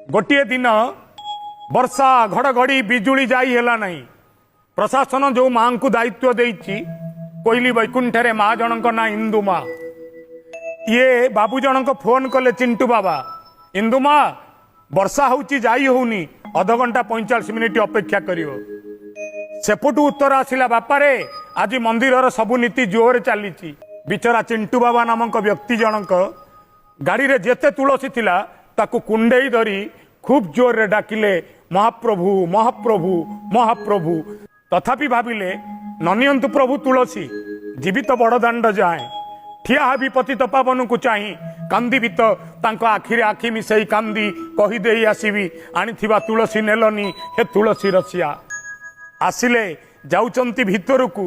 ଗୋଟିଏ ଦିନ ବର୍ଷା, ଘଡ଼ଘଡ଼ି, ବିଜୁଳି, ଯାଇ ହେଲା ନାହିଁ। ପ୍ରଶାସନ ଯୋଉ ମାଙ୍କୁ ଦାୟିତ୍ୱ ଦେଇଛି, କୋଇଲି ବୈକୁଣ୍ଠରେ ମା ଜଣଙ୍କ ନାଁ ଇନ୍ଦୁ ମା। ଇଏ ବାବୁ ଜଣଙ୍କ ଫୋନ କଲେ, ଚିଣ୍ଟୁ ବାବା, ଇନ୍ଦୁ ମା, ବର୍ଷା ହଉଛି, ଯାଇ ହଉନି, ଅଧଘଣ୍ଟା 45 ମିନିଟ୍ ଅପେକ୍ଷା କରିବ। ସେପଟୁ ଉତ୍ତର ଆସିଲା, ବାପାରେ, ଆଜି ମନ୍ଦିରର ସବୁ ନୀତି ଜୋରରେ ଚାଲିଛି। ବିଚରା ଚିଣ୍ଟୁ ବାବା ନାମକ ବ୍ୟକ୍ତି ଜଣଙ୍କ ଗାଡ଼ିରେ ଯେତେ ତୁଳସୀ ଥିଲା, ତାକୁ କୁଣ୍ଡେଇ ଧରି ଖୁବ୍ ଜୋରରେ ଡାକିଲେ, ମହାପ୍ରଭୁ, ମହାପ୍ରଭୁ, ମହାପ୍ରଭୁ। ତଥାପି ଭାବିଲେ, ନ ନିଅନ୍ତୁ ପ୍ରଭୁ ତୁଳସୀ, ଯିବି ତ ବଡ଼ ଦାଣ୍ଡ ଯାଏଁ, ଠିଆ ହେବି, ପତିତ ପାବନକୁ ଚାହିଁ କାନ୍ଦିବି ତ, ତାଙ୍କ ଆଖିରେ ଆଖି ମିଶେଇ କାନ୍ଦି କହିଦେଇ ଆସିବି, ଆଣିଥିବା ତୁଳସୀ ନେଲନି ହେ ତୁଳସୀ ରସିଆ। ଆସିଲେ, ଯାଉଛନ୍ତି ଭିତରକୁ,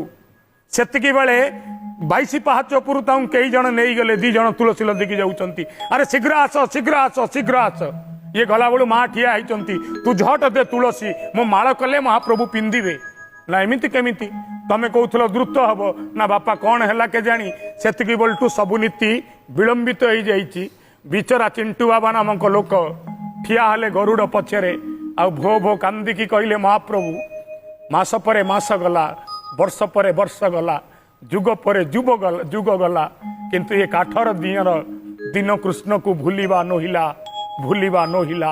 ସେତିକି ବେଳେ 22 ପାହାଚ ଉପରୁ ତାଙ୍କୁ କେଇ ଜଣ ନେଇଗଲେ। ଦି ଜଣ ତୁଳସୀ ଲଦିକି ଯାଉଛନ୍ତି, ଆରେ ଶୀଘ୍ର ଆସ, ଶୀଘ୍ର ଆସ, ଶୀଘ୍ର ଆସ। ଇଏ ଗଲାବେଳୁ ମା ଠିଆ ହେଇଛନ୍ତି, ତୁ ଝଟ ଦେ ତୁଳସୀ, ମୁଁ ମାଳ କଲେ ମହାପ୍ରଭୁ ପିନ୍ଧିବେ। ନା, ଏମିତି କେମିତି? ତମେ କହୁଥିଲ ଦ୍ରୁତ ହବ। ନା ବାପା, କ'ଣ ହେଲା କେଜାଣି, ସେତିକି ବେଳଠୁ ସବୁ ନୀତି ବିଳମ୍ବିତ ହେଇଯାଇଛି। ବିଚରା ଚିଣ୍ଟୁ ବାବା ନାମକ ଲୋକ ଠିଆ ହେଲେ ଗରୁଡ଼ ପଛରେ ଆଉ ଭୋ ଭୋ କାନ୍ଦିକି କହିଲେ, ମହାପ୍ରଭୁ। ମାସ ପରେ ମାସ ଗଲା, ବର୍ଷ ପରେ ବର୍ଷ ଗଲା, ଯୁଗ ପରେ ଯୁଗ ଗଲା, ଯୁଗ ଗଲା, କିନ୍ତୁ ଏ କାଠର ଦିଅର ଦୀନ କୃଷ୍ଣକୁ ଭୁଲିବା ନୋହିଲା, ଭୁଲିବା ନୋହିଲା,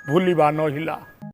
ଭୁଲିବା ନୋହିଲା।